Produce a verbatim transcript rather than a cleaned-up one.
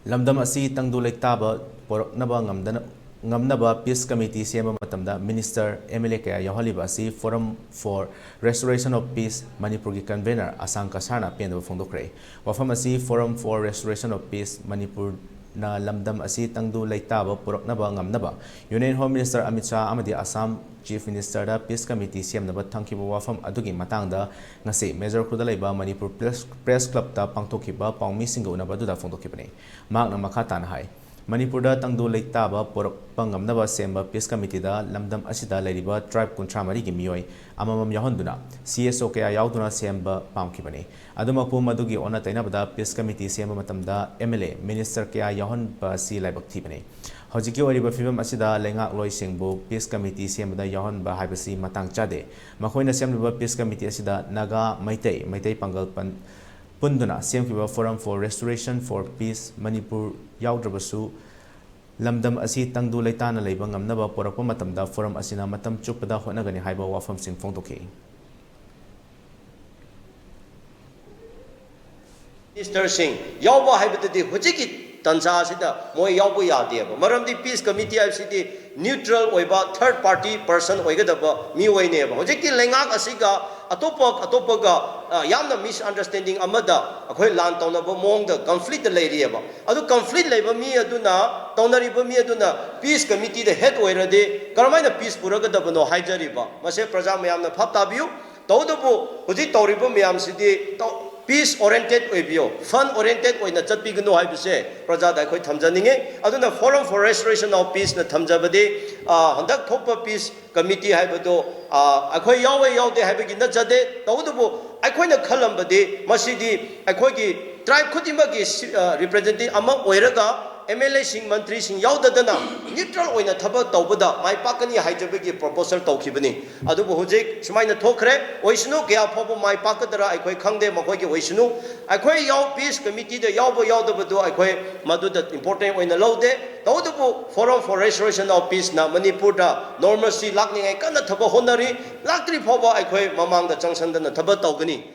ꯂꯝꯗꯝ ꯑꯁꯤ ꯇꯪꯗꯨ ꯂꯩꯇꯥꯕ ꯄꯣꯔꯛꯅꯕ ꯉꯝꯗꯅ-, ꯉꯝꯅꯕ Peace Committee ꯁꯦꯝꯕ ꯃꯇꯝꯗ Minister, M L A ꯀꯌꯥ ꯌꯥꯎꯍꯜꯂꯤꯕ ꯑꯁꯤ Forum for Restoration of Peace ꯃꯅꯤꯄꯨꯔꯒꯤ convener ꯑꯁꯥꯡ ꯀꯁꯥꯔꯅ ꯄꯦꯟꯗꯕ ꯐꯣꯡꯗꯣꯛꯈ꯭ꯔꯦ꯫ ꯋꯥꯐꯝ ꯑꯁꯤ Forum for Restoration of Peace ꯃꯅꯤꯄꯨꯔꯅ ꯂꯝꯗꯝ ꯑꯁꯤ ꯇꯪꯗꯨ ꯂꯩꯇꯥꯕ ꯄꯨꯔꯛꯅꯕ ꯉꯝꯅꯕ Union Home Minister Amit Shah ꯑꯃꯗꯤ ꯑꯁꯥꯝ Chief Ministerꯗ Peace Committee ꯁꯦꯝꯅꯕ ꯊꯝꯈꯤꯕ ꯋꯥꯐꯝ ꯑꯗꯨꯒꯤ ꯃꯇꯥꯡꯗ ꯉꯁꯤ ꯃꯦꯖꯔ ꯈꯨꯜꯗ ꯂꯩꯕ ꯃꯅꯤꯄꯨꯔ Press, Press Clubꯇ ꯄꯥꯡꯊꯣꯛꯈꯤꯕ ꯄꯥꯎꯃꯤꯁꯤꯡꯒ ꯎꯅꯕ ꯑꯗꯨꯗ ꯐꯣꯡꯗꯣꯛꯈꯤꯕꯅꯤ꯫ ꯃꯍꯥꯛꯅ ꯃꯈꯥ ꯇꯥꯅ ꯍꯥꯏ, ꯃꯅꯤꯄꯨꯔꯗ ꯇꯪꯗꯨ ꯂꯩꯇꯥꯕ ꯄꯨꯔꯛꯄ ꯉꯝꯅꯕ ꯁꯦꯝꯕ Peace Committeeꯗ ꯂꯝꯗꯝ ꯑꯁꯤꯗ ꯂꯩꯔꯤꯕ tribe ꯀꯨꯟꯊ꯭ꯔꯥ ꯃꯔꯤꯒꯤ ꯃꯤꯑꯣꯏ ꯑꯃꯃꯝ ꯌꯥꯎꯍꯟꯗꯨꯅ C S O ꯀꯌꯥ ꯌꯥꯎꯗꯨꯅ ꯁꯦꯝꯕ ꯄꯥꯝꯈꯤꯕꯅꯤ꯫ ꯑꯗꯨꯃꯛꯄꯨ ꯃꯗꯨꯒꯤ ꯑꯣꯟꯅ ꯇꯩꯅꯕꯗ Peace Committee ꯁꯦꯝꯕ ꯃꯇꯝꯗ M L A, Minister ꯀꯌꯥ ꯌꯥꯎꯍꯟꯕ ꯑꯁꯤ ꯂꯥꯏꯕꯛ ꯊꯤꯕꯅꯤ꯫ ꯍꯧꯖꯤꯛꯀꯤ ꯑꯣꯏꯔꯤꯕ ꯐꯤꯕꯝ ꯑꯁꯤꯗ ꯂꯩꯉꯥꯛꯂꯣꯏꯁꯤꯡꯕꯨ Peace Committee ꯁꯦꯝꯕꯗ ꯌꯥꯎꯍꯟꯕ ꯍꯥꯏꯕꯁꯤ ꯃꯇꯥꯡ ꯆꯥꯗꯦ꯫ ꯃꯈꯣꯏꯅ ꯁꯦꯝꯂꯤꯕ Peace Committee ꯑꯁꯤꯗ ꯅꯥꯒꯥ, ꯃꯩꯇꯩ, ꯃꯩꯇꯩ ꯄꯥꯡꯒꯜ ꯄꯟ-, ꯄꯨꯟꯗꯨꯅ ꯁꯦꯝꯈꯤꯕ Forum for Restoration for Peace Manipur ꯌꯥꯎꯗ꯭ꯔꯕꯁꯨ, ꯂꯝꯗꯝ ꯑꯁꯤ ꯇꯪꯗꯨ ꯂꯩꯇꯥꯅ ꯂꯩꯕ ꯉꯝꯅꯕ ꯄꯨꯔꯛꯄ ꯃꯇꯝꯗ Forum ꯑꯁꯤꯅ ꯃꯇꯝ ꯆꯨꯞꯄꯗ ꯍꯣꯠꯅꯒꯅꯤ ꯍꯥꯏꯕ ꯋꯥꯐꯝꯁꯤꯡ ꯐꯣꯡꯗꯣꯛꯈꯤ꯫ Ministerꯁꯤꯡ ꯌꯥꯎꯕ ꯍꯥꯏꯕꯗꯨꯗꯤ ꯍꯧꯖꯤꯛꯀꯤ ꯇꯟꯖꯥ ꯑꯁꯤꯗ ꯃꯣꯏ ꯌꯥꯎꯕ ꯌꯥꯗꯦꯕ꯫ ꯃꯔꯝꯗꯤ Peace Committee ꯍꯥꯏꯕꯁꯤꯗꯤ neutral ꯑꯣꯏꯕ third party person ꯑꯣꯏꯒꯗꯕ ꯃꯤꯑꯣꯏꯅꯦꯕ꯫ ꯍꯧꯖꯤꯛꯀꯤ ꯂꯩꯉꯥꯛ ꯑꯁꯤꯒ ꯑꯇꯣꯞꯄ, ꯑꯇꯣꯞꯄꯒ, ꯑ, ꯌꯥꯝꯅ misunderstanding ꯑꯃꯗ ꯑꯩꯈꯣꯏ ꯂꯥꯟ ꯇꯧꯅꯕ ꯃꯑꯣꯡꯗ conflictꯇ ꯂꯩꯔꯤꯑꯕ꯫ ꯑꯗꯨ conflict ꯂꯩꯕ ꯃꯤ ꯑꯗꯨꯅ, ꯇꯧꯅꯔꯤꯕ ꯃꯤ ꯑꯗꯨꯅ Peace Committeeꯗ head ꯑꯣꯏꯔꯗꯤ ꯀꯔꯝꯍꯥꯏꯅ peace ꯄꯨꯔꯛꯀꯗꯕꯅꯣ ꯍꯥꯏꯖꯔꯤꯕ꯫ ꯃꯁꯦ ꯄ꯭ꯔꯖꯥ ꯃꯌꯥꯝꯅ ꯚꯥꯞ ꯇꯥꯕꯤꯌꯨ꯫ ꯇꯧꯕꯇꯕꯨ ꯍꯧꯖꯤꯛ ꯇꯧꯔꯤꯕ ꯃꯌꯥꯝꯁꯤꯗꯤ ꯇꯧ-, peace oriented ꯑꯣꯏꯕꯤꯌꯨ, fun oriented ꯑꯣꯏꯅ ꯆꯠꯄꯤꯒꯅꯨ ꯍꯥꯏꯕꯁꯦ ꯄ꯭ꯔꯖꯥꯗ ꯑꯩꯈꯣꯏ ꯊꯝꯖꯅꯤꯡꯉꯤ꯫ ꯑꯗꯨꯅ Forum for Restoration of Peaceꯅ ꯊꯝꯖꯕꯗꯤ, ꯑ, ꯍꯟꯗꯛ ꯊꯣꯛꯄ Peace Committee ꯍꯥꯏꯕꯗꯣ, ꯑ, ꯑꯩꯈꯣꯏ ꯌꯥꯎꯋꯦ ꯌꯥꯎꯗꯦ ꯍꯥꯏꯕꯒꯤ ꯅꯠꯆꯗꯦ꯫ ꯇꯧꯕꯇꯕꯨ ꯑꯩꯈꯣꯏꯅ ꯈꯜꯂꯝꯕꯗꯤ ꯃꯁꯤꯗꯤ ꯑꯩꯈꯣꯏꯒꯤ tribe ꯈꯨꯗꯤꯡꯃꯛꯀꯤ ꯁꯤ-, ꯑ, representative ꯑꯃ ꯑꯣꯏꯔꯒ M L Aꯁꯤꯡ, ꯃꯟꯇ꯭ꯔꯤꯁꯤꯡ ꯌꯥꯎꯗꯗꯅ neutral ꯑꯣꯏꯅ ꯊꯕꯛ ꯇꯧꯕꯗ ꯃꯥꯏ ꯄꯥꯛꯀꯅꯤ ꯍꯥꯏꯖꯕꯒꯤ proposal ꯇꯧꯈꯤꯕꯅꯤ꯫ ꯑꯗꯨꯕꯨ ꯍꯧꯖꯤꯛ ꯁꯨꯃꯥꯏꯅ ꯊꯣꯛꯈ꯭ꯔꯦ꯫ ꯑꯣꯏꯁꯅꯨ, ꯀꯌꯥ ꯐꯥꯎꯕ ꯃꯥꯏ ꯄꯥꯛꯀꯗ꯭ꯔꯥ ꯑꯩꯈꯣꯏ ꯈꯪꯗꯦ, ꯃꯈꯣꯏꯒꯤ ꯑꯣꯏꯁꯅꯨ꯫ ꯑꯩꯈꯣꯏ ꯌꯥꯎ-, Peace Committeeꯗ ꯌꯥꯎꯕ ꯌꯥꯎꯗꯕꯗꯨ ꯑꯩꯈꯣꯏ ꯃꯗꯨꯗ important ꯑꯣꯏꯅ ꯂꯧꯗꯦ꯫ ꯇꯧꯕꯇꯕꯨ Forum for Restoration of Peaceꯅ ꯃꯅꯤꯄꯨꯔꯗ normalcy ꯂꯥꯛꯅꯤꯡꯉꯥꯏ ꯀꯟꯅ ꯊꯕꯛ ꯍꯣꯠꯅꯔꯤ꯫ ꯂꯥꯛꯇ꯭ꯔꯤ ꯐꯥꯎꯕ ꯑꯩꯈꯣꯏ ꯃꯃꯥꯡꯗ ꯆꯪꯁꯟꯗꯅ ꯊꯕꯛ ꯇꯧꯒꯅꯤ꯫